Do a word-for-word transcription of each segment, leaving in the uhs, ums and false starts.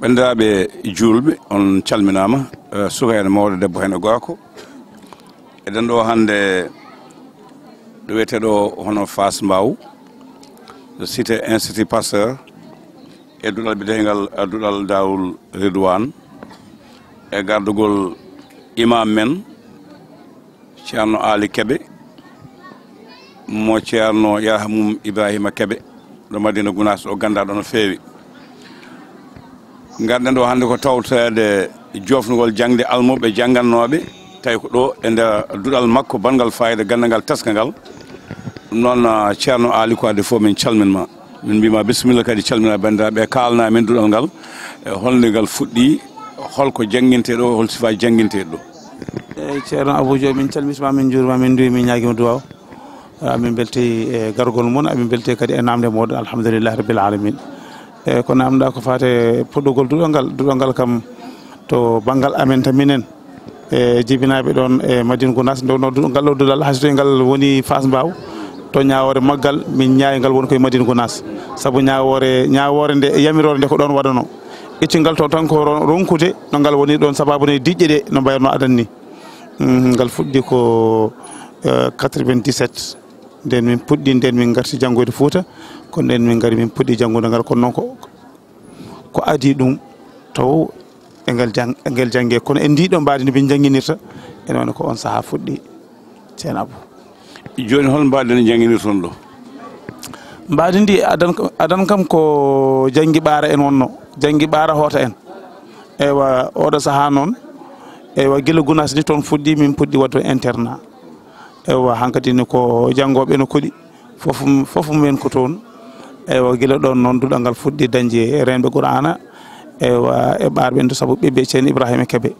Banndiraaɓe juulɓe, on calminaama, eh, suka en, mawɗo, debbo en e gorko. Eɗen ɗo hannde ɗo wiyetee ɗo hono Fass Mbao, cité Institut Pasteur, e duɗal biyeteegal, eh, duɗal Daarul Ridwaan, e gardugol imam men, Ceerno Aali Kebe, mo Ceerno Yarhamum Ibrahima Kebe, ɗo Madina Gunaas ɗo, ganndaa ɗo no feewi. Ngarɗen ɗo hannde ko tawtoreede joofnugol jaŋde almuɓe janngannooɓe, tawi ko ɗo e nder duɗal makko banngal fayda ganndangal teskangal. Ɗum noon, ah, Ceerno Aali, ko adii fof min calmin ma. Min mbiima bisimilla, kadi calmina banndiraaɓe, kaalna min duɗal ngal, e holno ngal fuɗɗi, holko janngintee ɗo, hol sifaaji jannginteeɗi ɗo? Eeyi, Ceerno Abou Diop, min calmitima, min njuurima, min nduwi, min ñaagiima duwaaw. Ah, min mbeltii e gargol mon, amin mbeltii kadi e naamnde mooɗon, alhamdulillahi rabbil alamin. Eeyi, ko naamndaa ko faati e puɗɗogol duɗal ngal, duɗal ngal kam to banngal amen tan minen, e jibinaaɓe ɗoon e Madina Gunaas, nde wonno du-, ngal ɗo duɗal, hay so tawii ngal woni Fass Mbao, to ñaawoore maggal, min ñaawi ngal woni koye Madina Gunaas. Sabu ñaawoore, ñaawoore nde e yamiroore nde ko ɗoon waɗanoo. Itti ngal toon tan ko ron-, ronkude no ngal woni ɗoon, sababu ne diƴƴe ɗe no mbayatnoo adan ni. Mhm, ngal fuɗɗi ko, eh, quatre-vingt-dix-sept. Nden min puɗɗi, nden min ngarti janngoyde Fuuta, ko nden min ngari min puɗɗi janngude ngal, kono noon ko ko adii ɗum taw e ngel jang-, e ngel jannge. Kono en ndiiɗo mbaadi no min njannginirta, ene wano ko on sahaa fuɗɗi, Ceerno Abou. Jooni hol mbaadi no njannginirton ɗo? Mbaadi ndi adan, adan kam ko janngi ɓaara en wonno, janngi ɓaara hoota en. Eywa, oɗo sahaa noon, eywa, gila Gunaas ni toon fuɗɗi, min puɗɗi waɗde internat. Eywa, hankadi ni ko janngooɓe no koɗi. Fof, fof mumen ko toon. Eywa, gila ɗoon noon duɗal ngal fuɗɗi dañde reenɓe Qur'aana. Eywa, e ɓaarɓe en to sabu ɓiɓɓe Ceerno Ibrahima Kebe.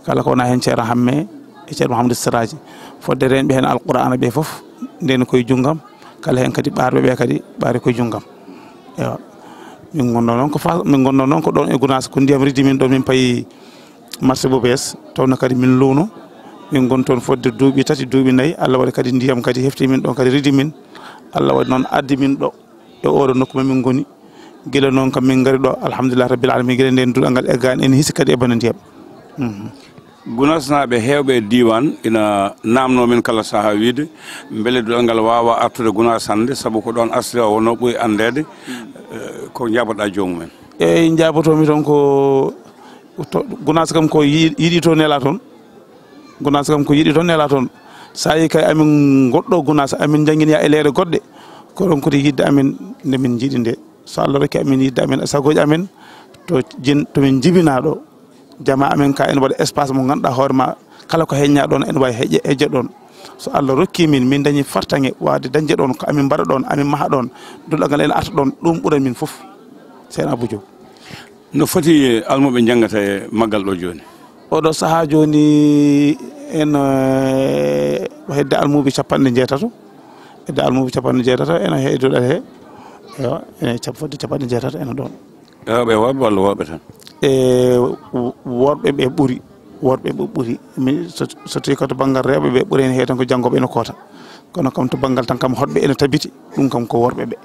Kala ko wona heen Ceerno Hamme e Ceerno Mouhamadou Siraji. Fodde reenɓe heen Alqur'aana ɓe fof, nden koye junngam. Kala heen kadi ɓaarɓe ɓe kadi ɓaari koye junngam. Eywa. Min ngonno noon ko fa-, min ngonno noon ko ɗoon e Gunaas, ko ndiyam ridi min ɗo min payi marché Bobes, toon kadi min luuno. Min ngoni toon fodde duuɓi tati, duuɓi nayi. Allah waɗi kadi ndiyam kadi hefti min ɗoon, kadi ridi min. Allah waɗi noon addi min ɗo, e oɗo nokku ma min ngoni. Gila noon kam min ngari ɗo, alhamdulillah rabbil alamin, gila nden duɗal ngal eggani en hisi kadi e bana ndiyam. Mhm. Gunaasnaaɓe heewɓe e diiwaan ina naamnoo min kala sahaa wiyde mbele duɗal ngal waawa artude Gunaas hannde, sabu ko ɗoon asli o wonnoo ɓuri anndeede. Eh, ko njaabotoɗaa joomum en? Eeyi, njaabotomi toon ko to, Gunaas kam ko yi-, yiɗi to nela toon. Gunaas kam ko yiɗi toon nela toon. So a yii kay amin goɗɗo Gunaas, amin njannginoya e leyɗe goɗɗe, ko ronkude yiɗde amin nde min njiɗi nde. So Allah rokki amin yiɗde amin e sagooji amen, to jin-, to min njibinaa ɗo, jama amen ka ene waɗa espace mo ngannduɗaa hoore ma, kala ko heññaa ɗoon ene waawi heƴe, heƴe ɗoon. So Allah rokki min, min dañi fartaŋŋe waawde dañde ɗoon ko amin mbaɗa ɗoon, amin maha ɗoon, duɗal ngal ene arta ɗoon, ɗum ɓuran min fof. Ceerno Abou Diop. No foti almuɓe njanngata e maggal ɗo jooni? Oɗo sahaa jooni en, eh, hedde almuɓe capanɗe jeetato. Hedde almuɓe capanɗe jeetato ene he duɗal he. Ewa, ene cap-, fodde capanɗe jeetato ene ɗoon. Rewɓe e worɓe walla worɓe tan? E wo-, worɓe ɓe ɓuri. Worɓe ɓe ɓuri. Mi so, so tawi ko to banngal rewɓe ɓe ɓuri, ene heewi tan ko janngooɓe ene koota. Kono kam to banngal tan kam hoɗɓe ene tabiti, ɗum kam ko worɓe ɓe.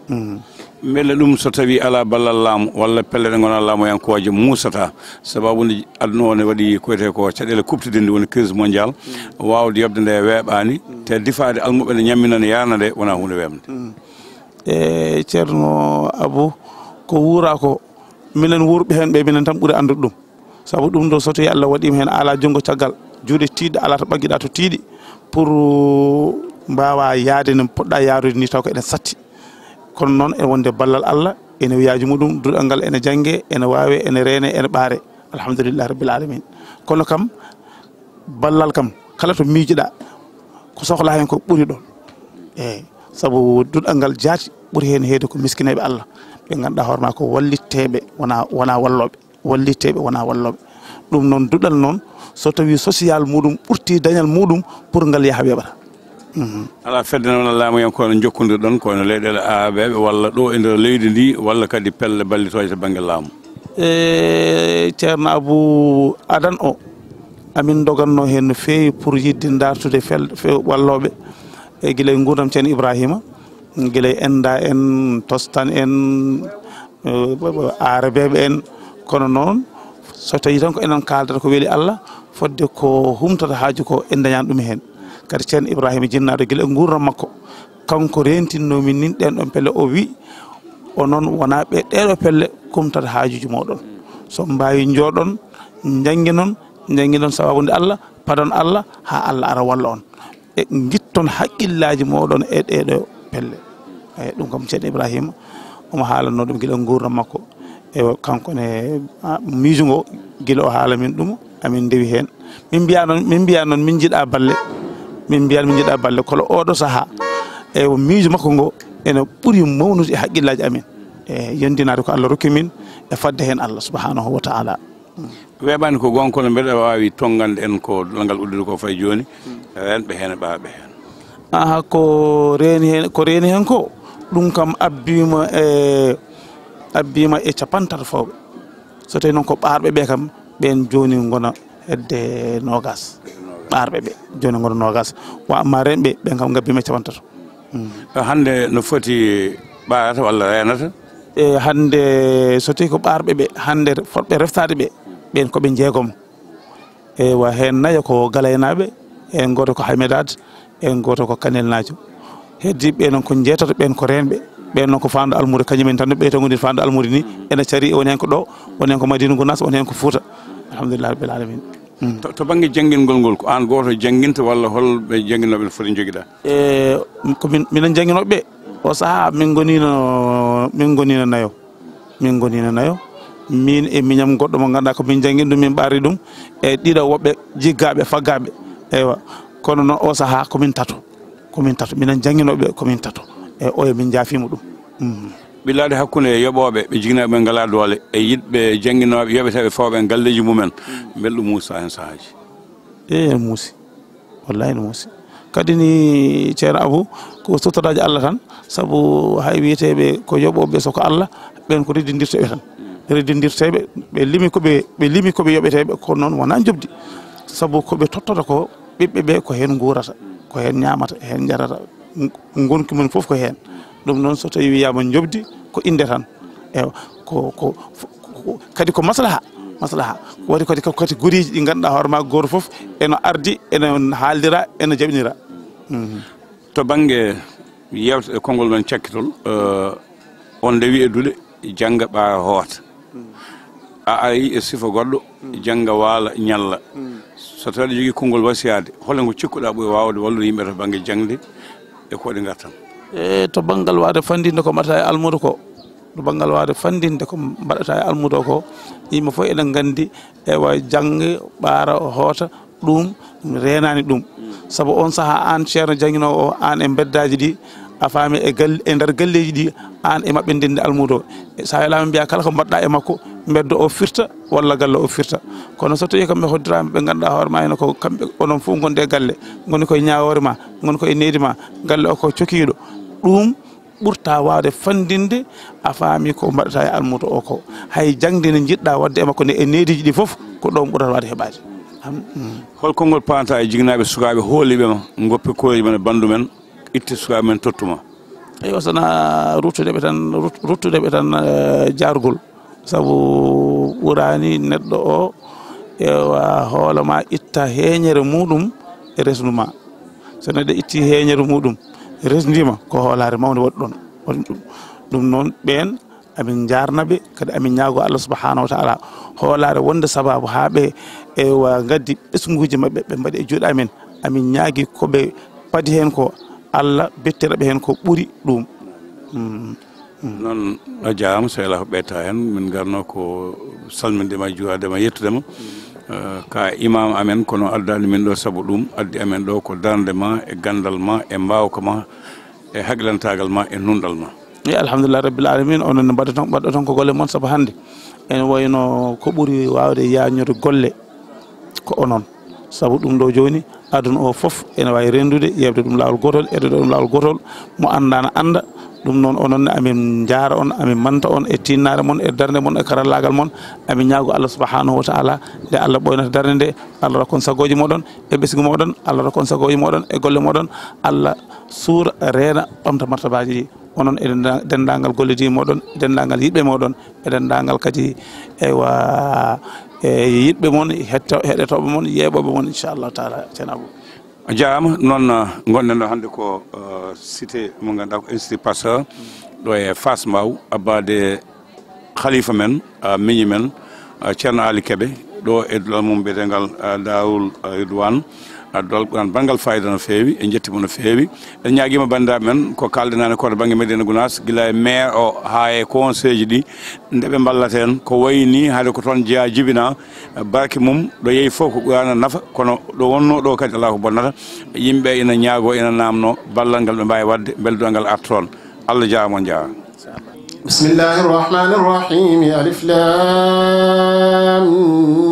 Mm. Mbele ɗum so tawi alaa ballal laamu walla pelle ɗe ngonaa laamuyankooje muusata, sababu nde aduna o ne waɗi ko wiyetee ko caɗeele kuɓtidinɗe, woni crise mondial, waawde yoɓde nde weeɓaani, te difaade almuɓe ne ñammina ne yaarna nde wonaa huunde weeɓnde. Mm. E Ceerno Abou, ko wuuraa ko, minen wuurɓe heen ɓe, minen tan ɓuri anndude ɗum. Sabu ɗum ɗo, so tawii Allah waɗiima heen, a alaa junngo caggal, juuɗe tiiɗɗe, alaa to ɓaggiɗaa to tiiɗi, pour mbaawaa yahde no poɗɗaa yahrude ni, taw ko eɗen satti. Kono noon, e wonde ballal Allah, ene wiyaji muɗum, duɗal ngal ene jannge, ene waawe, ene reene, ene ɓaare. Alhamdulillahi rabbil alamin. Kono kam, ballal kam, kala to miijiɗaa, ko sohlaa heen ko ɓuri ɗoon. Eeyi, sabu duɗal ngal jaati ɓuri heen heewde ko miskineeɓe Allah, ɓe ngannduɗaa hoore maa ko wallitteeɓe, wonaa, wonaa wallooɓe. Wallitteeɓe, wonaa wallooɓe. Ɗum noon, duɗal noon, so tawii social muɗum ɓurtii dañal muɗum, pour ngal yaha weeɓata. Mhm. Alaa fedde noon, laamuyankooɓe no njokkondirɗon, ko no leyɗeele aarabeeɓe, walla ɗo e nder leydi ndi, walla kadi pelle ballitooje to bannge laamu? E Ceerno Abou, adan o, amin ndogannoo heen no feewi pour yiɗde ndaartude fel-, fe-, wallooɓe, e gila e nguurndam Ceerno Ibrahima, gila e Ennda en, Tostan en, eh, aarabeeɓe en, Kono noon, so tawii tan ko enen kaaldata ko weli Allah, fodde ko humtata haaju ko, en dañaani ɗum heen. Kadi Ceerno Ibrahima Jinnaaɗo, gila e nguurndam makko, kanko reentinno min nin ɗeen ɗoon pelle, o wi, onon wonaa ɓe ɗee ɗoo pelle kumtata haajuuji mooɗon. So on mbaawi, njooɗon, njannginon, njannginon sabaabu nde Allah, padon Allah, haa Allah ara walla on. E ngitton haqqillaaji mooɗon e ɗee ɗoo pelle. Eyi, ɗum kam, Ceerno Ibrahima, omo haalanno ɗum gila nguurndam makko. E kanko ne, a, miijo ngo, gila o haala min ɗum, amin ndewi heen. Min mbiya noon, min mbiya noon, min njiɗa balle. Min mbiya min njiɗa balle, kono oɗo sahaa, e miijo makko ngo, ene ɓuri mawnude e haqqillaaji amin. E yondinaade ko Allah rokki min, e fadde heen Allah subhanahu wa ta'ala. Weeɓaani ko goonga, kono mbeɗa waawi tonngande en ko ngal uddude ko fayi jooni, reenɓe heen e ɓaarɓe heen. Aha, ko reeni heen, ko reeni heen ko, ɗum kam abbiima e, abbiima e capantato fawɓe. So tawii noon ko ɓaarɓe ɓe kam, ɓeen jooni ngona hedde noogaas. Ɓaarɓe ɓe jooni ngona noogaas. Wa amma reenɓe ɓeen kam ngabbiima e capantato. Mm. Hannde no foti ɓaarata walla reenata? E hannde, so tawii ko ɓaarɓe ɓe, hannde fotɓe reftaade ɓe, ɓeen ko ɓe njeegom. Ewa, heen nayo ko Galaynaaɓe, heen gooto ko Haymedaat, heen gooto ko Kanelnaajo. Heddiiɓe ɓee noon ko njeetato, ɓeen ko reenɓe. Ɓeen noon ko faandu almuudo, kañum en tan no ɓeytoo ngoni faandu almuudo ni. Ene carii, woni heen ko ɗo, woni heen ko Madina Gunaas, woni heen ko Fuuta. Alhamdulillahi rabbil aalamiin. Mm. To, to bannge janngingol ngol, ko aan gooto jannginta walla hol ɓe jannginooɓe no foti njogiɗaa? E, ko min, minen jannginooɓe ɓe, o sahaa min ngoniino, min ngoniino nayo. Min ngoniino nayo. Min e miñam goɗɗo mo ngannduɗaa ko min janngini ɗum, min ɓaari ɗum. E ɗiɗo woɓɓe jiggaaɓe, faggaaɓe. Eywa. Kono noon o sahaa ko min tato. Ko min tato. Minen jannginooɓe ko min tato. E oya min njaafiima ɗum. Mhm. Ɓillaade hakkunde yoɓooɓe, ɓe jigginaaɓe ngalaa doole, e yiɗɓe jannginooɓe, yoɓeteeɓe fawɓe galleeji mumen. Mbele ɗum muusaa heen sahaaji? E muusi. Wallahi no muusi. Kadi ni, Ceerno Abu, ko sutoraaji Allah tan, sabu hay wiyeteeɓe ko yoɓooɓe so ko Allah, ɓeen ko reddindirteeɓe tan. Reddindirteeɓe, ɓe limi ko ɓe, ɓe limi ko ɓe yoɓeteeɓe, kono noon wonaa njoɓdi. Sabu ko ɓe tottata ko, ɓiɓɓe ɓe ko heen nguurata, ko heen ñaamata, heen njarata, ngonki mum fof ko heen. Ɗum noon, so tawii wiyaama njoɓdi, ko innde tan. Ewa, ko, ko, ko, kadi ko maslaha, maslaha. Ko waɗi kadi, kadi goriiji ɗi ngannduɗaa hoore maa gooto fof ene ardi, ene haaldira, ene jaɓinira. Mhm. To bannge yeewtere e konngol men cakkitol, eh, on ndewi e duɗe, jannga ɓaara hoota. A ari e sifa goɗɗo, jannga waala ñalla. So tawii aɗa jogii konngol wasiyaade, hol ngo cikkuɗaa ɓuri waawde wallude yimɓe to bannge jaŋde e ko waɗi ngartam? E to banngal waawde fanndinde ko mbaɗata e almuudo ko, to banngal waawde fanndinde ko mbaɗata e almuudo ko, yimɓe fof eɗen nganndi, ewa, jannge, ɓaara, hoota, ɗum, ɗum reenaani ɗum. Sabu on sahaa, aan ceerno jannginoowo o, aan e mbeddaaji ɗi, a faami, e gal-, e nder galleeji ɗi, aan e maɓɓe ndenndi almuudo o. So a welaama mbiyaa kala ko mbaɗɗaa e makko, mbeddo o firta walla galle o firta. Kono so tawii kamɓe hoddiraama, ɓe ngannduɗaa hoore maa hino ko kamɓe, onon fof ngonde e galle, ngoni koye ñaawoore maa, ngoni koye nehdi maa, galle o ko cokiiɗo. Ɗum ɓurta waawde fanndinde, a faami, ko mbaɗata e almuudo o ko. Hay jaŋde nde njiɗɗaa waɗde e makko nde e nehdiiji ɗi fof, ko ɗoon ɓurata waawde heɓaade. Am, mm. Hol konngol paanata e jigginaaɓe sukaaɓe hooliiɓe ma, ngoppe koreeji men e banndu men, itte sukaaɓe men tottu ma? Eywa, so wonaa ruttude ɓe tan, rut-, ruttude ɓe tan, eh, jaargol. Sabu ɓuraani neɗɗo o, ewa, hoolo ma itta heeñere muɗum, resndu ma. So neɗɗo itti heeñere muɗum, resndiima, ko hoolaare mawnde waɗi ɗoon. Waɗi ɗum. Ɗum noon, ɓeen, amin njaarna ɓe, kadi amin ñaagoo Allah subhanahu wa ta'ala hoolaare wonde sabaabu haa ɓe, ewa, ngaddi ɓesnguuji maɓɓe, ɓe mbaɗi e juuɗe amen. Amin ñaagii ko ɓe padi heen ko, Allah bettira ɓe heen ko ɓuri ɗum. Mm. Mm. Noon, a jaaraama, so alaa ko ɓeyta heen. Min ngarno ko salminde ma, juuraade ma, yettude ma. Eh, ka imaam amen, kono addaani min ɗo sabu ɗum. Addi amen ɗo ko darnde ma, e ganndal ma, e mbaawka ma, e haklantaagal ma, e nunɗal ma. Eyi, alhamdulillahi rabbil alamin, onon ne mbaɗa tan, mbaɗɗo tan ko golle mon, sabu hannde ene wayno ko ɓuri waawde yaajnude golle ko onon. Sabu ɗum ɗo jooni, aduna o fof ene waawi renndude, yeɓde ɗum laawol gootol, ƴettode ɗum laawol gootol, mo anndaano annda. Ɗum noon, onon ne, amin njaara on, amin manta on e tiinnaare mon, e darnde mon, e karallaagal mon. Amin ñaagoo Allah subhanahu wa ta'ala, nde Allah ɓooynata darnde nde, Allah rokka on sagooji mooɗon, e ɓesngu mooɗon, Allah rokka on sagooji mooɗon, e golle mooɗon, Allah suura, reena, ɓamta martabaaji ɗi. onon e dennda-, denndaangal gollidii moɗon, e denndaangal yiɗɓe moɗon, e denndaangal kadi, eywa, e yiɗɓe mon, hetto-, heɗotooɓe mon, yeeɓooɓe mon, inchallahu taala, Ceerno Abou. A jaaraama. Noon, uh, ngonɗen ɗo hannde ko, uh, cité mo ngannduɗaa ko Institut Pasteur, ɗo e Fass Mbao, abbaade khalifa men, uh, miñi men, uh, Ceerno Aali Kebe, ɗo e duɗal mum biyetengal, uh, Daarul, uh, Ridwaan. Uh, duɗal ko ɗon banngal fayida no feewi, en njetti mo no feewi. En ñaagiima banndiraaɓe men ko kaalɗen naane ko to bannge Medina Gounass, gila e maire o haa e conseil ji ɗi, nde ɓe mballata en, ko wayi ni haade ko toon jeyaa jibinaa, barke mum, ɗo yehi fof ko ɓuraana nafa, kono ɗo wonnoo ɗo kadi alaa ko bonnata. Yimɓe ina ñaagoo, ina naamnoo ballal ngal ɓe mbaawi waɗde, mbele duɗal ngal arta toon. Allah jaaraama, on njaaraama. بسم الله الرحمن الرحيم. ألف لام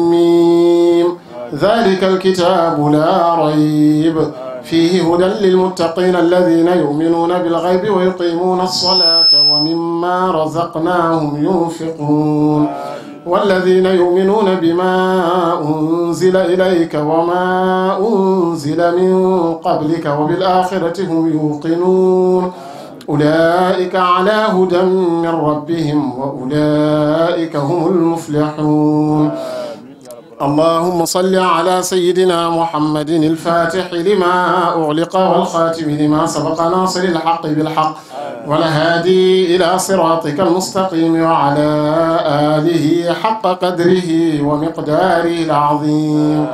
ميم. ذلك الكتاب لا ريب فيه هدى للمتقين الذين يؤمنون بالغيب ويقيمون الصلاة ومما رزقناهم ينفقون. والذين يؤمنون بما أنزل إليك وما أنزل من قبلك وبالآخرة هم يوقنون. أولئك على هدى من ربهم وأولئك هم المفلحون. اللهم صل على سيدنا محمد الفاتح لما أغلق والخاتم لما سبق ناصر الحق بالحق والهادي إلى صراطك المستقيم وعلى آله حق قدره ومقداره العظيم.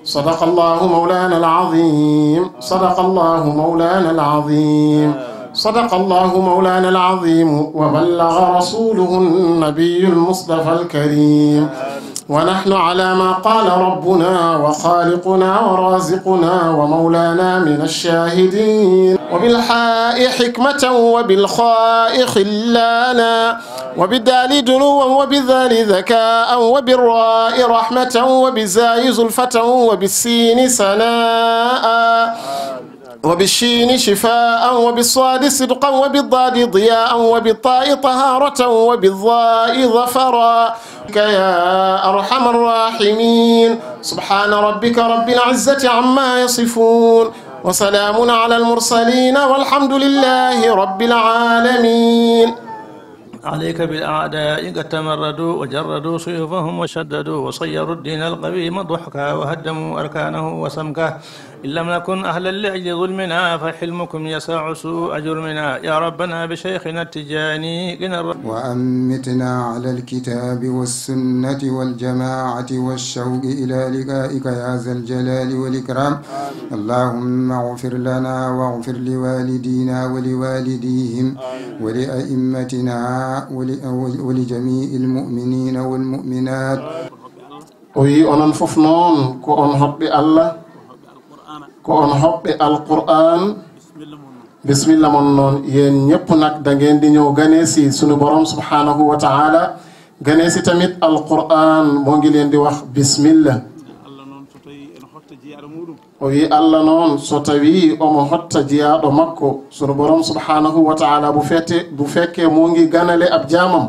صدق الله مولانا العظيم. صدق الله مولانا العظيم. صدق الله مولانا العظيم وبلغ رسوله النبي المصطفى الكريم. ونحن على ما قال ربنا وخالقنا ورازقنا ومولانا من الشاهدين. وبالحاء حكمة وبالخاء خلانا وبالدال دنوا وبالذال ذكاء وبالراء رحمة وبالزاي زلفة وبالسين سناء وبالشين شفاء وبالصاد صدقا وبالضاد ضياء وبالطاء طهارة وبالظاء ظفرا. يا أرحم الراحمين. سبحان ربك رب العزة عما يصفون وسلام على المرسلين والحمد لله رب العالمين. عليك بالأعداء قد تمردوا وجردوا سيوفهم وشددوا وصيروا الدين القويم ضحكا وهدموا أركانه وسمكه. إن لم نكن أهلا لأجل ظلمنا فحلمكم يسع سوء جرمنا. يا ربنا بشيخنا التجاني قنا الر- وأمتنا على الكتاب والسنة والجماعة والشوق إلى لقائك يا ذا الجلال والإكرام. اللهم اغفر لنا واغفر لوالدينا ولوالديهم ولأئمتنا ول-، ول-، ولجميع المؤمنين والمؤمنات. O wi onon fof noon ko on hoɓɓe Allah, ko on hoɓɓe Alqur'aan. Bismilla mon noon, yéen ñépp nag da ngeen di ñëw gane si sunu Borom subhanahu wa ta'ala, gane si tamit Alqur'aan, moo ngi leen di wax bismilla. O wi Allah noon so tawi omo hotta jiyaaɗo makko, sunu Borom subhanahu wa ta'ala, bu fette, bu fekkee moo ngi ganale ab jaamam.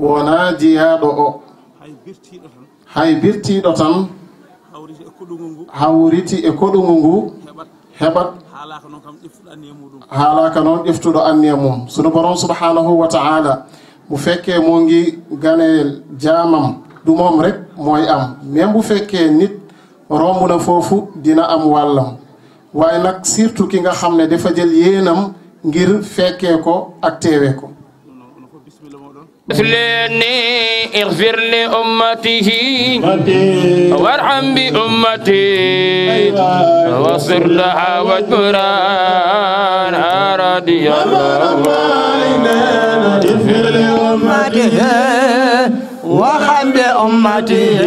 Wonaa jiyaaɗo o. Hay birtiiɗo tan. Hawriti e koɗungu ngu. Heɓat. Haalaaka noon ƴeftuɗo anniya mum. Sunu Borom subhanahu wa ta'ala, bu fekkee moo ngi ganeel jaamam, du moom rek mooy am. Même bu fekkee nit romb na foofu, dina am wàllam. Waaye nag, surtout ki nga xam ne dafa jël yéenam ngir fekkee ko ak teewee ko. اغفر لأمته وارحم بأمته واغفر لها واجبران رضي الله. اغفر لأمته وارحم بأمته.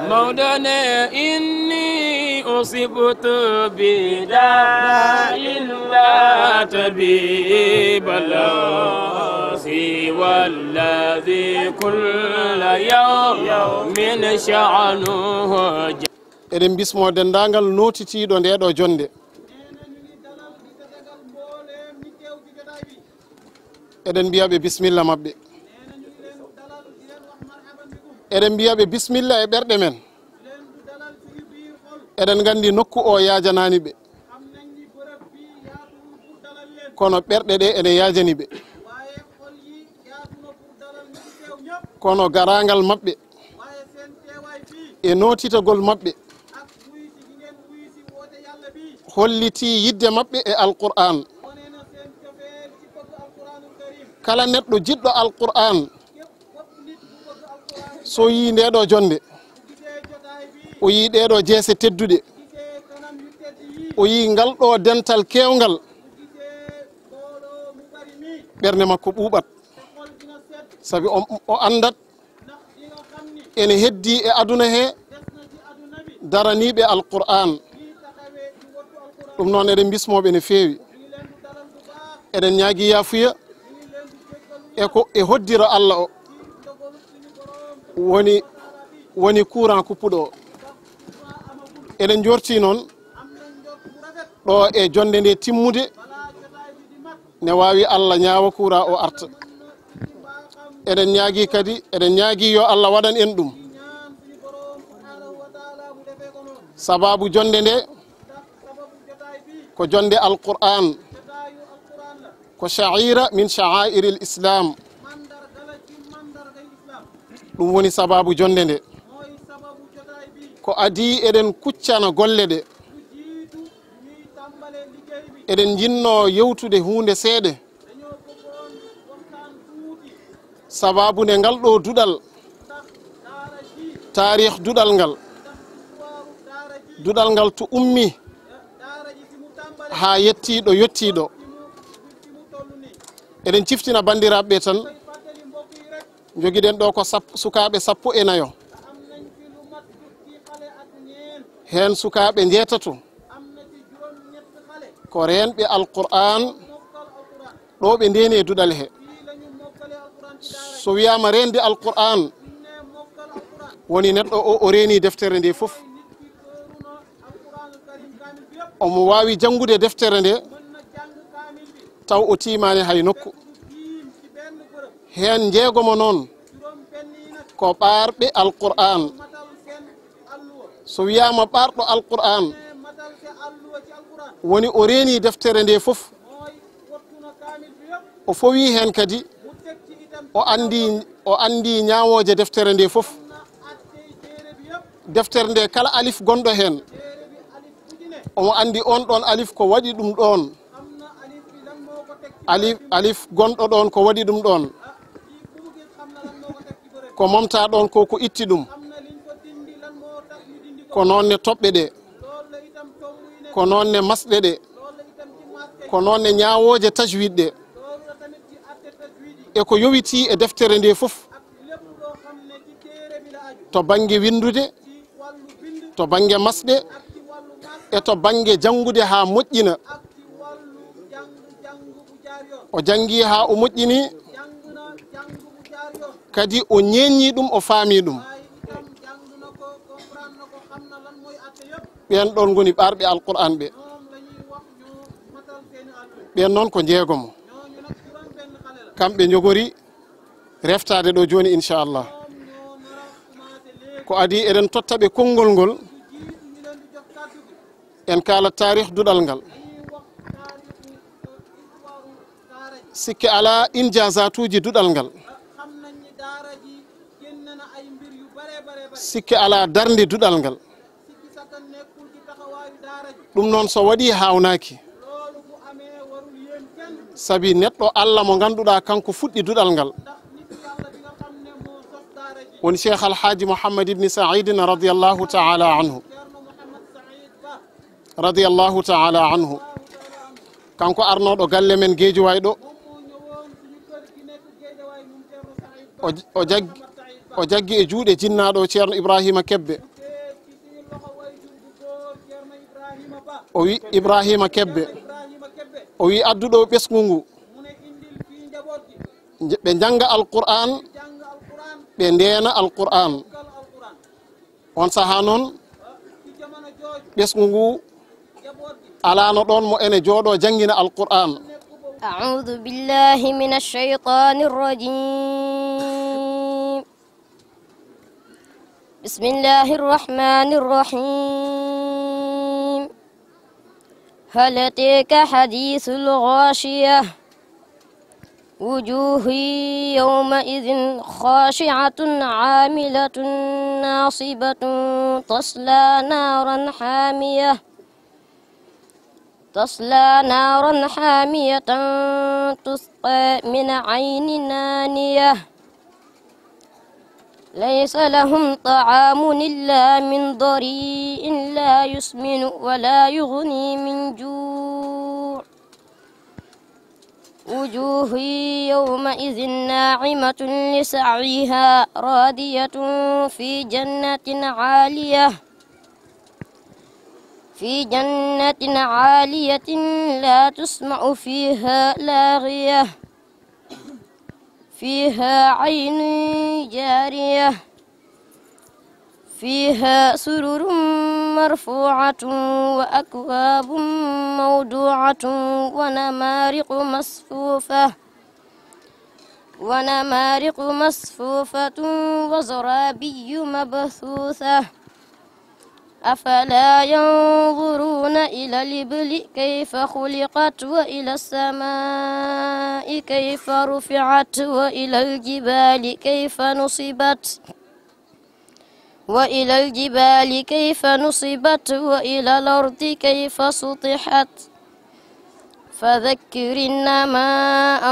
مولانا إني أصبت بداء لا طبيب له سوى الذي كل يوم شأنه. Eɗen bismo denndaangal nootitiiɗo ndee ɗoo jonnde. Eɗen mbiya ɓe bismilla maɓɓe. Eɗen mbiya ɓe bismilla e ɓerɗe men. Eɗen nganndi nokku o yaajanaani ɓe. Kono ɓerɗe ɗe ene yaajani ɓe. Kono garaangal maɓɓe e nootitagol maɓɓe hollitii yiɗde maɓɓe e Alqur'aan. Kala neɗɗo jiɗɗo Alqur'aan, so yii ndee ɗoo jonnde, o yii ɗee ɗoo jeese tedduɗe, o yii ngal ɗoo dental keewngal, ɓernde makko ɓuuɓat. Sabi o, o anndat ene heddii e aduna he daraniiɓe Alqur'aan. Ɗum noon, eɗen mbismoo ɓe no feewi. Eɗen ñaagii yaafuya e ko e hoddiro Alla o woni, woni courant kuppuɗo o. Eɗen njoortii noon ɗo e jonnde nde timmude, ne waawi Alla ñaawa kuuraa o arta. Eɗen ñaagii kadi, eɗen ñaagii yo Alla waɗan en ɗum. Sabaabu jonnde nde ko jonnde Alqur'aan, ko sha'ira min sha'airil Islam. Ɗum woni sabaabu jonnde nde. Ko adii eɗen kuccana golle ɗe. Eɗen njinnoo yewtude huunde seeɗa. Sabaabu nde ngal ɗoo duɗal, taarih duɗal ngal, duɗal ngal to ummi haa yettii ɗo yettii ɗo. Eɗen ciftina banndiraaɓe ɓe tan, njogiɗen ɗo ko sap-, sukaaɓe sappo e nayo. Heen sukaaɓe njeetato ko reenɓe Alqur'aan, ɗo ɓe ndeeni e duɗal he. So wiyaama reende Alqur'aan, woni neɗɗo o, o reeni deftere nde fof. Omo waawi janngude deftere nde, taw o tiimaani hay nokku. Heen njeegomo noon ko ɓaarɓe Alqur'aan. So wiyaama ɓaarɗo Alqur'aan, woni o reeni deftere nde fof. O fowii heen kadi, o anndi, o anndi ñaawooje deftere nde fof. Deftere nde, kala alif gonɗo heen, omo anndi oon ɗoon alif ko waɗi ɗum ɗoon. Alif, alif gonɗo ɗoon ko waɗi ɗum ɗoon. Ko momta ɗoon ko, ko itti ɗum. Ko noon ne toɓɓe ɗe. Ko noon ne masɗe ɗe. Ko noon ne ñaawooje tajwid ɗe. E ko yowitii e deftere nde fof. To bannge winndude, to bannge masɗe, e to bannge janngude haa moƴƴina. O janngi haa o moƴƴini, kadi o ñeeñi ɗum, o faami ɗum. Ɓeen ɗoon ngoni ɓaarɓe Alqur'aan ɓe. Ɓeen noon ko njeegomo. Kamɓe njogori reftaade ɗo jooni, inchallah. Ko adii eɗen totta ɓe konngol ngol, en kaala taarih duɗal ngal. Sikke alaa injazatuuji duɗal ngal. Sikke alaa darnde duɗal ngal. Ɗum noon so waɗii haawnaaki. Sabi neɗɗo Alla mo ngannduɗaa kanko fuɗɗi duɗal ngal. Woni Cheikh Alhaaji Mouhammad Ibni Saïdin radiyallahu ta'ala anhu. Radiyallahu ta'ala anhu. Kanko arnooɗo galle men Geejuwaay ɗo. O, o jag-, o jaggi e juuɗe jinnaaɗo Ceerno Ibrahima Kebbe. O wi Ibrahima Kebbe. O wi addu ɗo ɓesngu ngu. Nj-, ɓe njannga Alqur'aan, ɓe ndeena Alqur'aan. On sahaa noon, ɓesngu ngu alaano ɗoon mo ene jooɗoo janngina Alqur'aan. أعوذ بالله من الشيطان الرجيم. بسم الله الرحمن الرحيم. هل أتاك حديث الغاشية. وجوه يومئذ خاشعة عاملة ناصبة تصلى نارا حامية. تصلى نارا حامية تسقى من عين آنية. ليس لهم طعام إلا من ضريع لا يسمن ولا يغني من جوع. وجوه يومئذ ناعمة لسعيها راضية في جنة عالية. في جنة عالية لا تسمع فيها لاغية. فيها عين جارية. فيها سرر مرفوعة وأكواب موضوعة ونمارق مصفوفة. ونمارق مصفوفة وزرابي مبثوثة. أفلا ينظرون إلى الإبل كيف خلقت وإلى السماء كيف رفعت وإلى الجبال كيف نصبت وإلى الجبال كيف نصبت وإلى الأرض كيف سطحت. فذكر إنما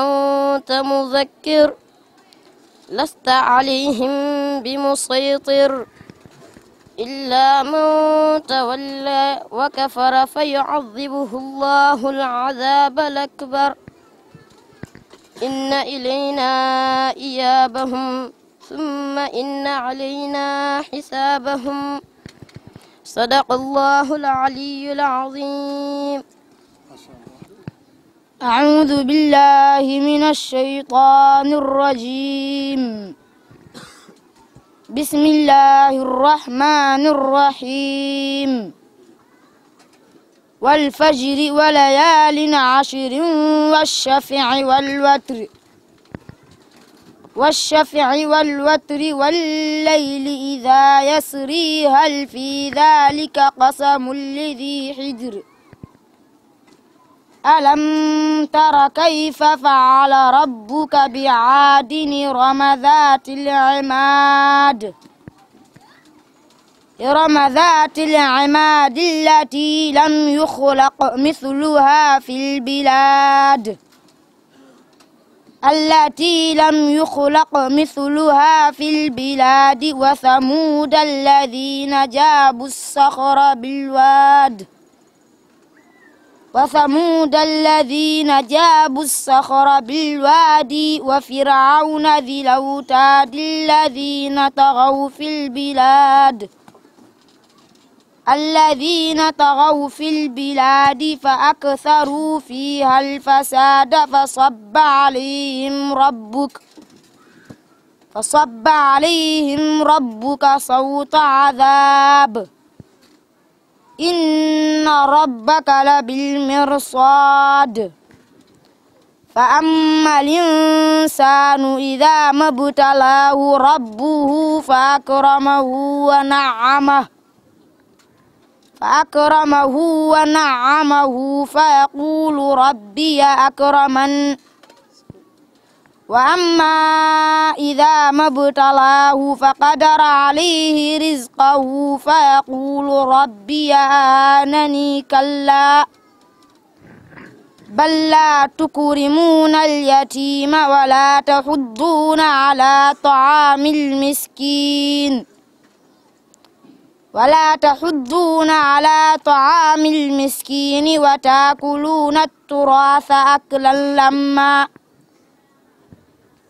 أنت مذكر. لست عليهم بمسيطر. إلا من تولى وكفر فيعذبه الله العذاب الأكبر. إن إلينا إيابهم ثم إن علينا حسابهم. صدق الله العلي العظيم. أعوذ بالله من الشيطان الرجيم. بسم الله الرحمن الرحيم. والفجر وليال عشر والشفع والوتر. والشفع والوتر والليل إذا يسري هل في ذلك قسم لذي حجر. ألم تر كيف فعل ربك بعاد إرم ذات العماد. إرم ذات العماد التي لم يخلق مثلها في البلاد. التي لم يخلق مثلها في البلاد وثمود الذين جابوا الصخر بالواد. وثمود الذين جابوا الصخر بالواد وفرعون ذي الأوتاد الذين طغوا في البلاد. الذين طغوا في البلاد فأكثروا فيها الفساد فصب عليهم ربك فصب عليهم ربك سوط عذاب. إن ربك لبالمرصاد. فأما الإنسان إذا ما ابتلاه ربه فأكرمه ونعمه فأكرمه ونعمه فيقول ربي أكرمن. وأما إذا ما ابتلاه فقدر عليه رزقه فيقول ربي أهانني. كلا بل لا تكرمون اليتيم ولا تحضون على طعام المسكين ولا تحضون على طعام المسكين وتأكلون التراث أكلا لما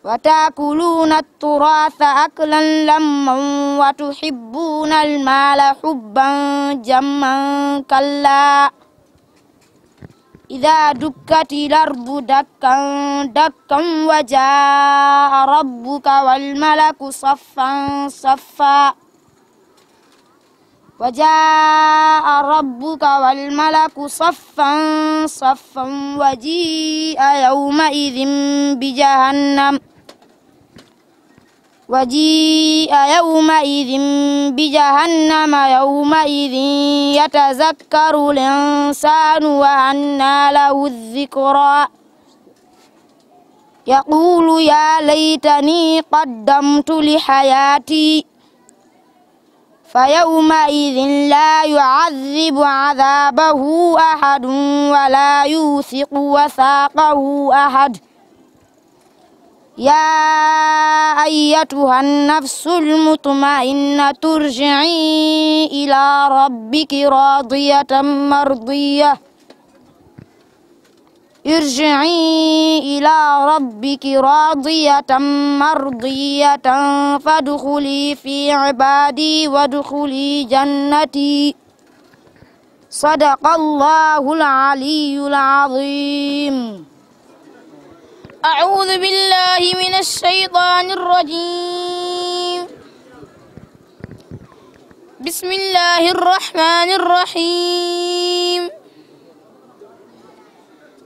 وتأكلون التراث أكلا لما وتحبون المال حبا جما. كلا إذا دكت الأرض دكا دكا وجاء ربك والملك صفا صفا وجاء ربك والملك صفا صفا وجيء يومئذ بجهنم وجيء يومئذ بجهنم يومئذ يتذكر الإنسان وأنى له الذكرى يقول يا ليتني قدمت لحياتي فيومئذ لا يعذب عذابه أحد ولا يوثق وثاقه أحد يا أيتها النفس المطمئنة ارجعي إلى ربك راضية مرضية ارجعي إلى ربك راضية مرضية فادخلي في عبادي وادخلي جنتي. صدق الله العلي العظيم. أعوذ بالله من الشيطان الرجيم. بسم الله الرحمن الرحيم.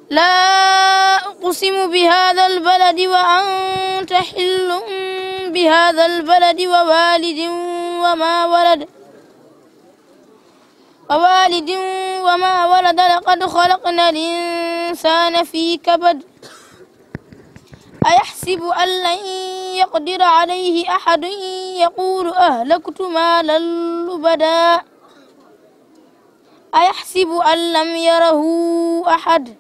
لا أقسم بهذا البلد وأنت حل بهذا البلد ووالد وما ولد ووالد وما ولد لقد خلقنا الإنسان في كبد أيحسب أن لن يقدر عليه أحد يقول أهلكت مالا لبدا أيحسب أن لم يره أحد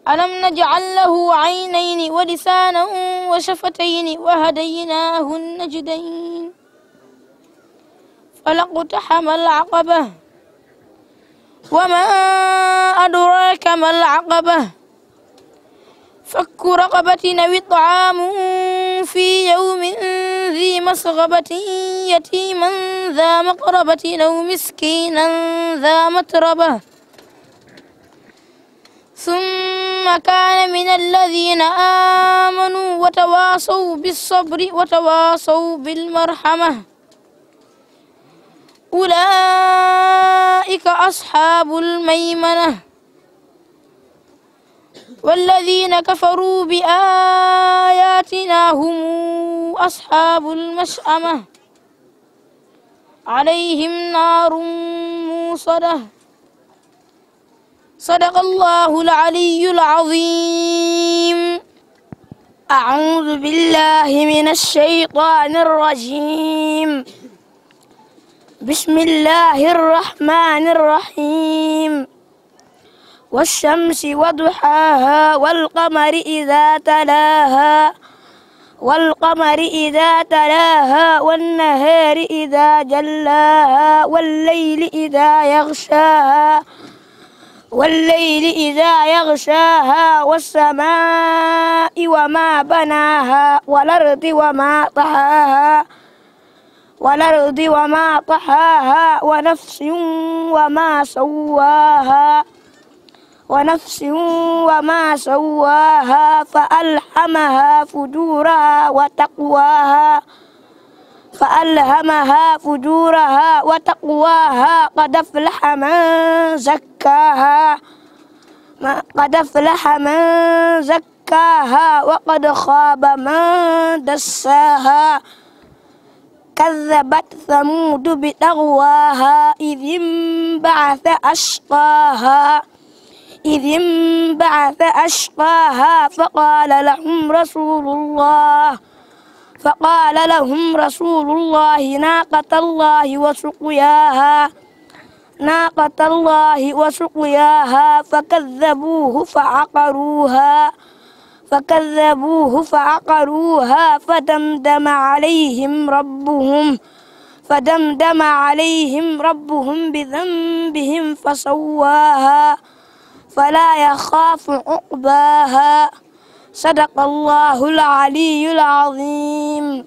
ألم نجعل له عينين ولسانا وشفتين وهديناه النجدين فلا اقتحم العقبة وما أدراك ما العقبة فك رقبة أو إطعام في يوم ذي مسغبة يتيما ذا مقربة أو مسكينا ذا متربة ثم كان من الذين آمنوا وتواصوا بالصبر وتواصوا بالمرحمة أولئك أصحاب الميمنة والذين كفروا بآياتنا هم أصحاب المشأمة عليهم نار موصدة صدق الله العلي العظيم. أعوذ بالله من الشيطان الرجيم. بسم الله الرحمن الرحيم. والشمس وضحاها والقمر إذا تلاها والقمر إذا تلاها والنهار إذا جلاها والليل إذا يغشاها والليل إذا يغشاها والسماء وما بناها والأرض وما طحاها والأرض وما طحاها ونفس وما سواها ونفس وما سواها فألهمها فجورها وتقواها فألهمها فجورها وتقواها قد أفلح من زكاها قد أفلح من زكاها وقد خاب من دساها كذبت ثمود بطغواها إذ انبعث أشقاها إذ انبعث أشقاها فقال لهم رسول الله فقال لهم رسول الله ناقة الله وسقياها ناقة الله وسقياها فكذبوه فعقروها فكذبوه فعقروها فدمدم عليهم ربهم فدمدم عليهم ربهم بذنبهم فسواها فلا يخاف عقباها صدق الله العلي العظيم.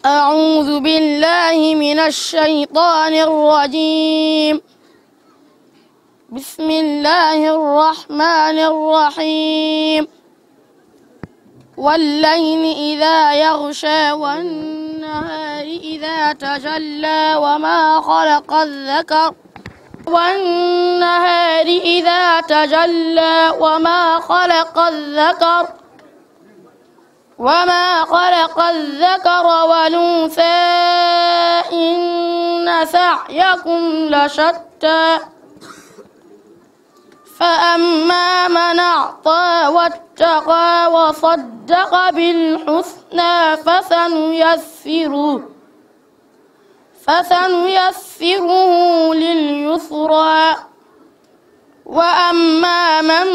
أعوذ بالله من الشيطان الرجيم. بسم الله الرحمن الرحيم. والليل إذا يغشى والنهار إذا تجلى وما خلق الذكر والنهار إذا تجلى وما خلق الذكر وما خلق الذكر والأنثى إن سعيكم لشتى. فأما من أعطى واتقى وصدق بالحسنى فسنيسره، فسنيسره لليسرى. وأما من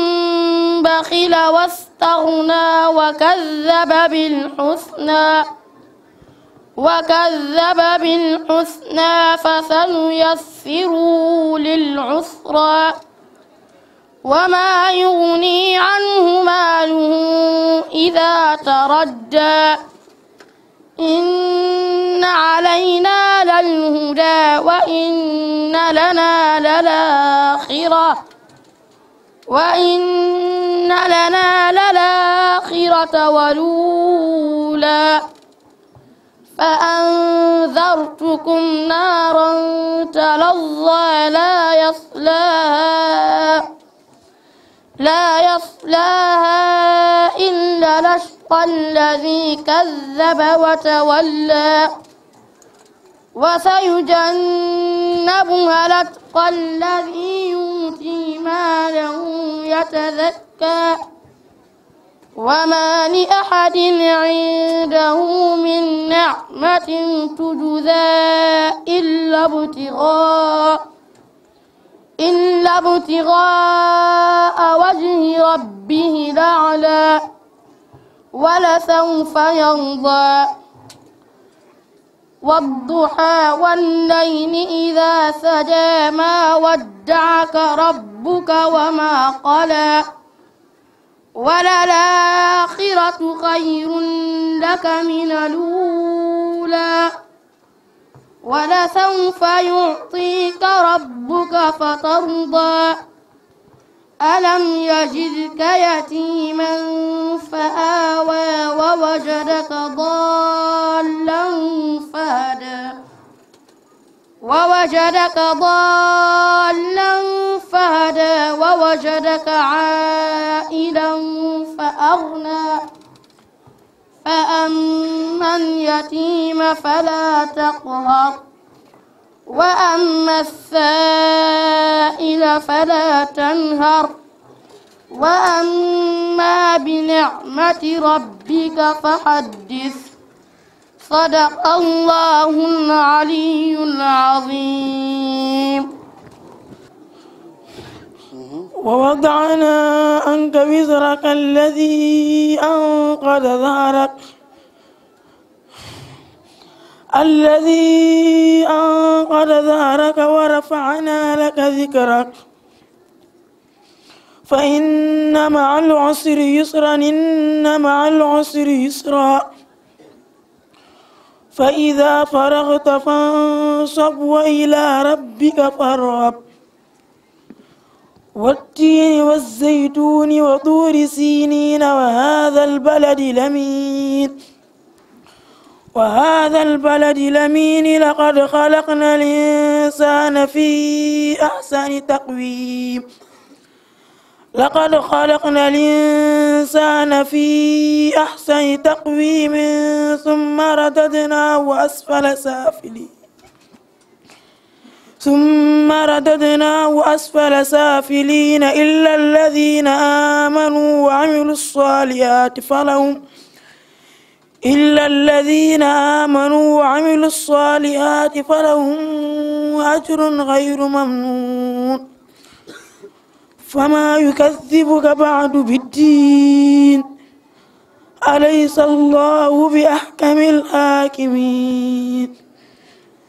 بخل واستغنى وكذب بالحسنى، وكذب بالحسنى فسنيسره للعسرى. وما يغني عنه ماله إذا تردى. إن علينا للهدى وإن لنا للآخرة، وإن لنا للآخرة والأولى. فأنذرتكم نارا تلظى لا يصلاها، لا يصلاها إلا الأشقى الذي كذب وتولى. وسيجنبها الأتقى الذي يؤتي ماله يتزكى. وما لأحد عنده من نعمة تجزى إلا ابتغاء، إلا ابتغاء وجه ربه الأعلى ولسوف يرضى. والضحى والليل إذا سجى ما ودعك ربك وما قلى. وللآخرة خير لك من الأولى. ولسوف يعطيك ربك فترضى. ألم يجدك يتيما فآوى ووجدك ضالا فهدى. ووجدك ضالا فهدى ووجدك عائلا فأغنى. فأما اليتيم فلا تقهر. وأما السائل فلا تنهر. وأما بنعمة ربك فحدث. صدق الله العلي العظيم. ووضعنا عنك وزرك الذي أنقض ظهرك، الذي أنقض ظهرك ورفعنا لك ذكرك. فإن مع العسر يسرا، إن مع العسر يسرا. فإذا فرغت فانصب وإلى ربك فارغب. والتين والزيتون وطور سينين وهذا البلد الأمين، وهذا البلد الأمين لقد خلقنا الإنسان في أحسن تقويم. لقد خلقنا الإنسان في أحسن تقويم ثم رددناه أسفل سافلين. ثم رددناه أسفل سافلين إلا الذين آمنوا وعملوا الصالحات فلهم، إلا الذين آمنوا وعملوا الصالحات فلهم أجر غير ممنون. فما يكذبك بعد بالدين، أليس الله بأحكم الحاكمين.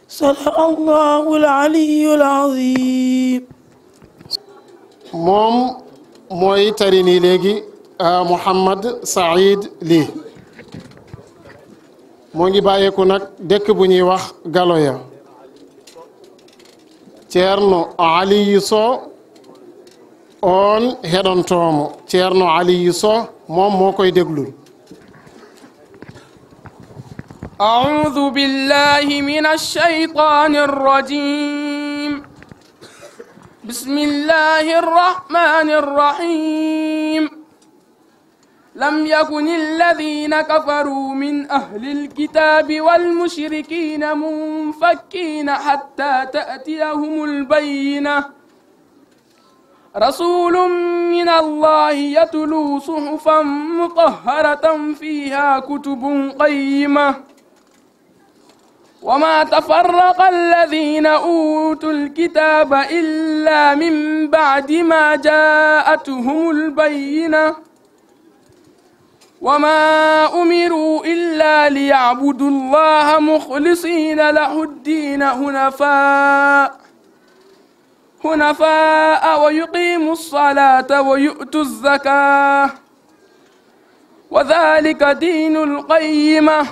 صدق الله العلي العظيم. Moom mooy tari nii léegi, ah, Mouhamad Saïd Ly. Moo ngi bàyyeeku nag dëkk bu ñuy wax Galoya. Ceerno Aliyu Sow, on heɗontoomo. Ceerno Aliyu Sow, moom moo koy déglul. أعوذ بالله من الشيطان الرجيم. بسم الله الرحمن الرحيم. لم يكن الذين كفروا من أهل الكتاب والمشركين منفكين حتى تأتيهم البينة. رسول من الله يتلو صحفا مطهرة فيها كتب قيمة. وما تفرق الذين أوتوا الكتاب إلا من بعد ما جاءتهم البينة. وما أمروا إلا ليعبدوا الله مخلصين له الدين حنفاء، حنفاء ويقيموا الصلاة ويؤتوا الزكاة، وذلك دين القيمة.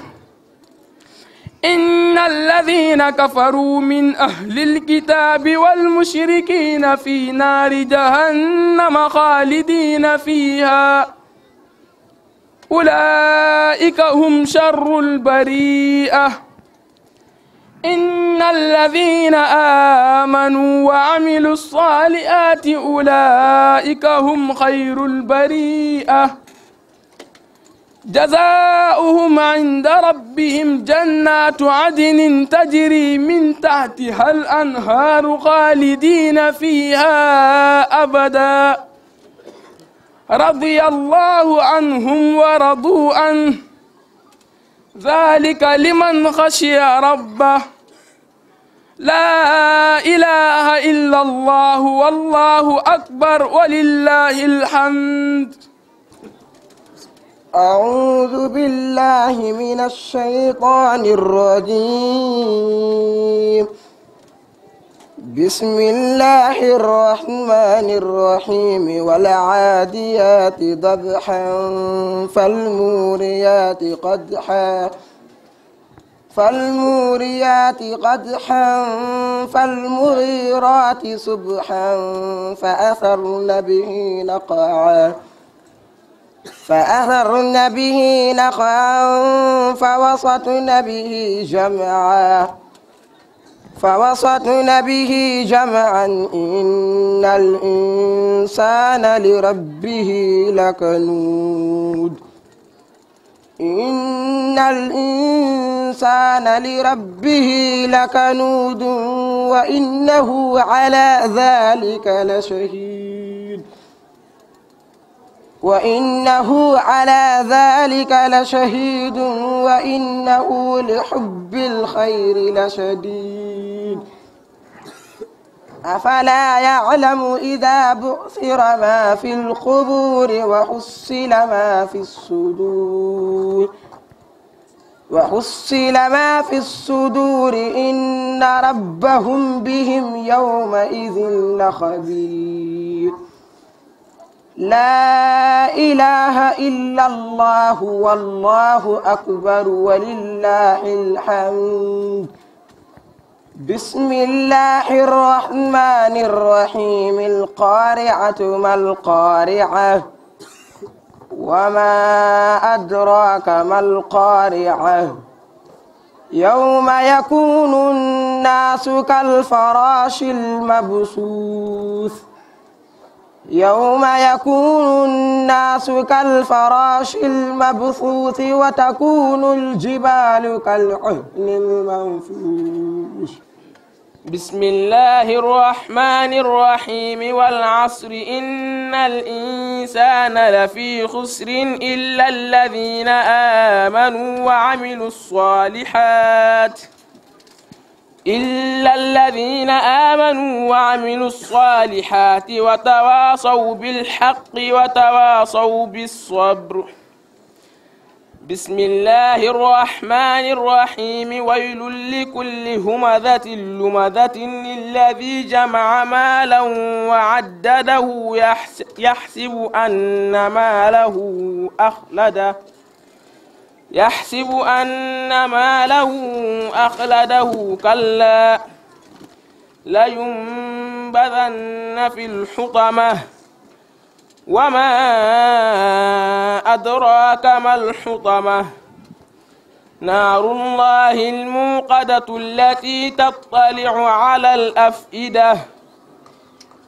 إن الذين كفروا من أهل الكتاب والمشركين في نار جهنم خالدين فيها، أولئك هم شر البرية. إن الذين آمنوا وعملوا الصالحات أولئك هم خير البرية. جزاؤهم عند ربهم جنات عدن تجري من تحتها الأنهار خالدين فيها أبدا. رضي الله عنهم ورضوا عنه. ذلك لمن خشي ربه. لا إله إلا الله والله أكبر ولله الحمد. أعوذ بالله من الشيطان الرجيم. بسم الله الرحمن الرحيم. والعاديات ضبحا، فالموريات قدحا، فالموريات قدحا، فالمغيرات صبحا، فأثرن به نقعا، فأثرن به نقعا، فوسطن به جمعا، فوسطن به جمعا، إن الإنسان لربه لكنود. إن الإنسان لربه لكنود، وإنه على ذلك لشهيد، وإنه على ذلك لشهيد، وإنه لحب الخير لشديد. أفلا يعلم إذا بعثر ما في القبور وحصل ما في الصدور، وحصل ما في الصدور، إن ربهم بهم يومئذ لخبير. لا إله إلا الله والله أكبر ولله الحمد. بسم الله الرحمن الرحيم. القارعة ما القارعة، وما أدراك ما القارعة، يوم يكون الناس كالفراش المبثوث، يوم يكون الناس كالفراش المبثوث وتكون الجبال كالعهن المنفوش. بسم الله الرحمن الرحيم. والعصر إن الإنسان لفي خسر إلا الذين آمنوا وعملوا الصالحات إلا الذين آمنوا وعملوا الصالحات وتواصوا بالحق وتواصوا بالصبر. بسم الله الرحمن الرحيم. ويل لكل همزة لمزة الذي جمع مالا وعدده يحس-، يحسب أن ماله أخلده. يحسب أن ماله أخلده. كلا، لينبذن في الحطمة. وما أدراك ما الحطمة. نار الله الموقدة. التي تطلع على الأفئدة.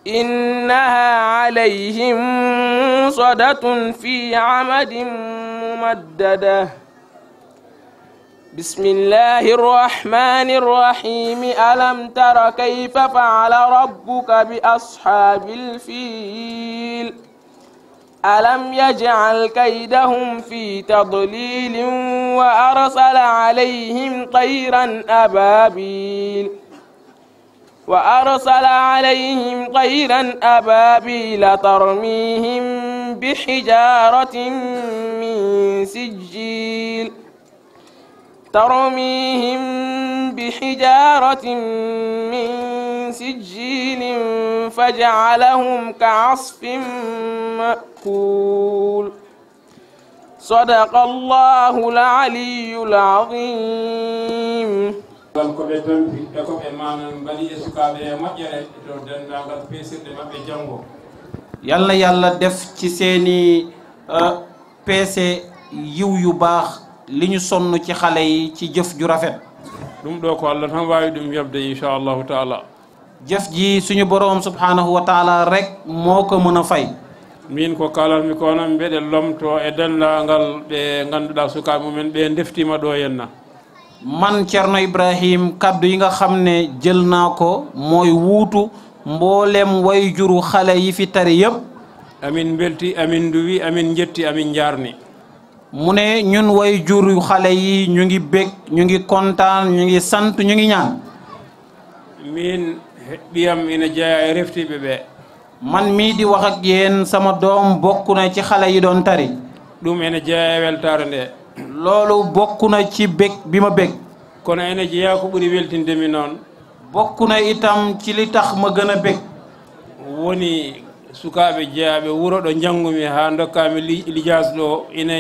إنها عليهم مؤصدة في عمد ممددة. بسم الله الرحمن الرحيم. ألم تر كيف فعل ربك بأصحاب الفيل؟ ألم يجعل كيدهم في تضليل وأرسل عليهم طيرا أبابيل وأرسل عليهم طيرا أبابيل ترميهم بحجارة من سجيل ترميهم بحجارة من سجيل فجعلهم كعصف مأكول. صدق الله العلي العظيم. Ngal ko ɓe tampi e ko ɓe manan mbaɗi e sukaaɓe e moƴƴere e to denndaangal peesirɗe maɓɓe janngo. Yal na Yàlla def ci seeni eh, peese yiw yu baax li ñu sonn ci xale yi ci jëf ju rafet. Ɗum ɗo ko Allah tan waawi ɗum yoɓde inchallahu taala. Jëf ji suñu Boroom subhaanahu wa taala rekk moo ko mën a fay. Min ko kalatmi ko noon mbeɗe lomto e denndaangal ɓe ngannduɗaa sukaaɓe mumen ɓe ndeftiima ɗo henna. Man Ceerno Ibrahim, kàddu yi nga xam ne jël naa ko mooy wuutu mboolem way-juru xale yi fi tari yépp. Amin mbelti, amin nduwi, amin njetti, amin njaarni. Mu ne ñun way-juru xale yi ñu ngi bég, ñu ngi kontaan, ñu ngi sant, ñu ngi ñaan. Min ɓiyam ina jeyaa e reftiiɓe ɓe. Man mii di wax ak yéen, sama doom bokk na ci xale yi doon tari. Ɗum ene jeyaa e weltaare nde. Loolu bokk na ci bég bi ma bég. Kono ene jeyaa ko ɓuri weltinde mi noon. Bokk na itam ci li tax ma gën a bég. Woni sukaaɓe jeyaaɓe wuro ɗo njanngumi haa ndokkaami li- lijaas ɗo ina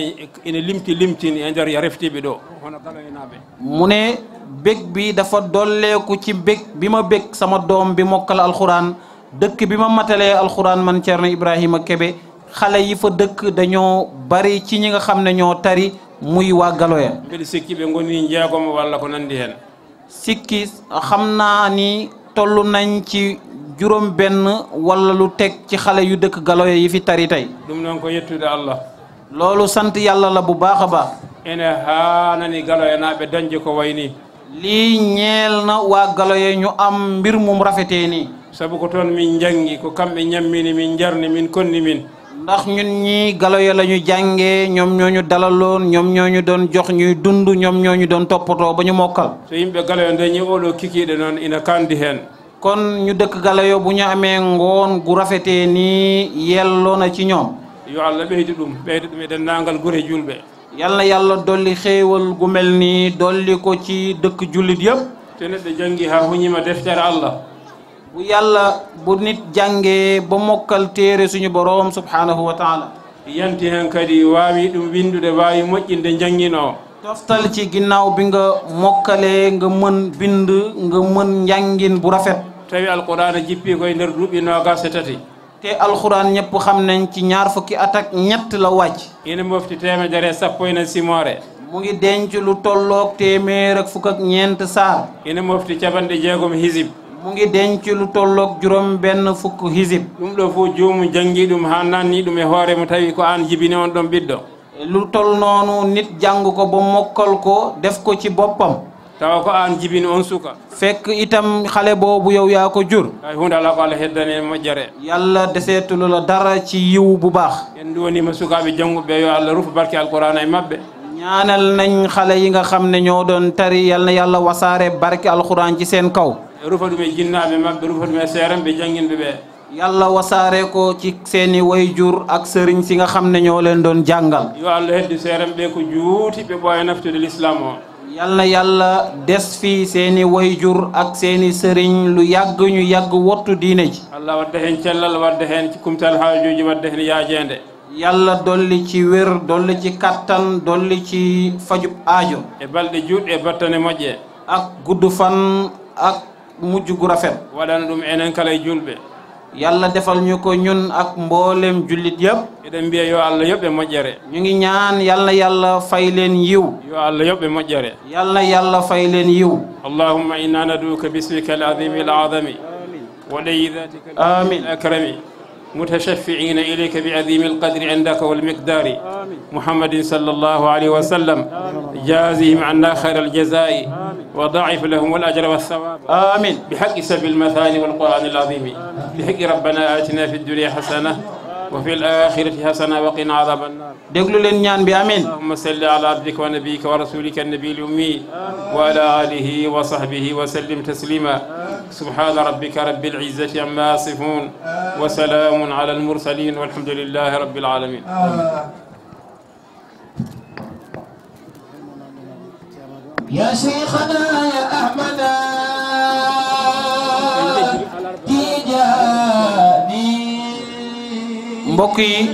ina limti limtini e nder reftiiɓe ɗo hono galoyanaaɓe. Mu ne bég bi dafa dolleeku ci bég bi ma bég sama doom bi mokkal alxuraan, dëkk bi ma matalee alxuraan man Ceerno Ibrahima Kebe. Xale yi fa dëkk dañoo bari ci ñi nga xam ne ñoo tari, muy waa Galoya. Mbeɗa sikki ɓe ngoni jeegom walla ko nanndi heen. Sikki xam naa ni toll nañ ci juróom benn walla lu teg ci xale yu dëkk Galoya yi fi tari tey. Ɗum noon ko yettude Allah. Loolu sant Yàlla la bu baax a baax. Ene haanani Galoyanaaɓe dañde ko wayi nii. Lii ñeel na waa Galoya ñu am mbir mum rafetee nii. Sabu ko toon min njanngi, ko kamɓe ñammini min, njarni min, konni min. Ndax ñun ñii Galoya la ñu jàngee, ñoom ñoo ñu dalaloon, ñoom ñoo ñu doon jox ñuy dund, ñoom ñoo ñu doon toppatoo ba ñu mokkal. So yimɓe Galoya dañii oo ɗoo kikiiɗe noon, ina kaandi heen. Kon ñu dëkk Galoya bu ñu amee ngoon gu rafetee nii, yelloo na ci ñoom. Yo Allah ɓeydu ɗum, ɓeyda ɗum e denndaangal gure juulɓe. Yal na Yàlla dolli xéewal gu mel nii, dolli ko ci dëkk jullit yépp. So neɗɗo janngi haa huñima deftere Allah. Bu Yàlla, bu nit jàngee ba mokkal téere suñu Boroom subhaanahu wa taala. Yanti heen kadi waawi ɗum winndude, waawi moƴƴinde njannginoo. Toftal ci ginnaaw bi nga mokkalee nga mën bind, nga mën njàngin bu rafet. Tawi Alqur'aana jippii ko e nder duuɓi noogaas e tati. Te Alxuraan ñépp xam nañ ci ñaar fukki at ak ñett la wàcc. Ina mofti teemedere e sappo ina simoore. Mu ngi denc lu tolloog téeméer ak fukk ak ñeent saar. Ina mofti capanɗe jeegom hizib. Mu ngi denc lu tolloog juróom benn fukk hizib. Ɗum ɗo fof joomu janngi ɗum haa naanni ɗum e hoore mo tawi ko aan jibini on ɗon ɓiɗɗo. Lu tol noonu nit jàng ko ba mokkal ko def ko ci boppam. Tawa ko aan jibini on suka. Fekk itam xale boobu yow yaa ko jur. Hay huunde alaa ko Allah heddani e moƴƴere. Yàlla deseetulu la dara ci yiw bu baax. En nduwaniima sukaaɓe jannguɓe ɓe, yo Allah ruf barke Alqur'aana e maɓɓe. Ñaanal nañ xale yi nga xam ne ñoo doon tari, yal na Yàlla wasaare barke Alxuraan ci seen kaw. Rufa ɗum e jinnaaɓe maɓɓe, rufa ɗum e seerenɓe jannginɓe ɓe. Yàlla wasaare ko ci seeni way-jur ak sëriñ si nga xam ne ñoo leen doon jàngal. Yo Allah heddu seerenɓe ɓe ko juuti ɓe ɓooya naftude lislaam o. Yal na Yàlla des fi seeni way-jur ak seeni sëriñ lu yàgg, ñu yàgg wottu diine ji. Allah wadda heen cellal, wadda heen kumtal haajooji, wadda heen yaajeende. Yàlla dolli ci wér, dolli ci kàttan, dolli ci fajub aajo. E balɗe juutɗe, e battane moƴƴe. Ak gudd fan ak mujj gu rafet. Waɗana ɗum enen kala e juulɓe. Yàlla defal ñu ko ñun ak mboolem jullit yépp. Eɗen mbiya yo Allah yoɓ ɓe moƴƴere. Ñu ngi ñaan yal na Yàlla fay leen yiw. Yo Allah yoɓ ɓe moƴƴere. Yal na Yàlla fay leen yiw. اللهم إنا ندعوك باسمك العظيم الأعظم ولي ذاتك آمين. الأكرم، متشفعين إليك بعظيم القدر عندك والمقدار، محمد صلى الله عليه وسلم، جازهم عنا خير الجزاء، وضاعف لهم الأجر والثواب، آمين. بحق سبع المثاني والقرآن العظيم، بحق ربنا آتنا في الدنيا حسنة، وفي الآخرة حسنة، وقنا عذاب النار. Déglu leen ñaan bi, amin. اللهم صل على عبدك ونبيك ورسولك النبي الأمي وعلى آله وصحبه وسلم تسليما. سبحان ربك رب العزة عما يصفون، وسلام على المرسلين، والحمد لله رب العالمين. يا شيخنا يا أحمد تيجاني. Mbokk yi,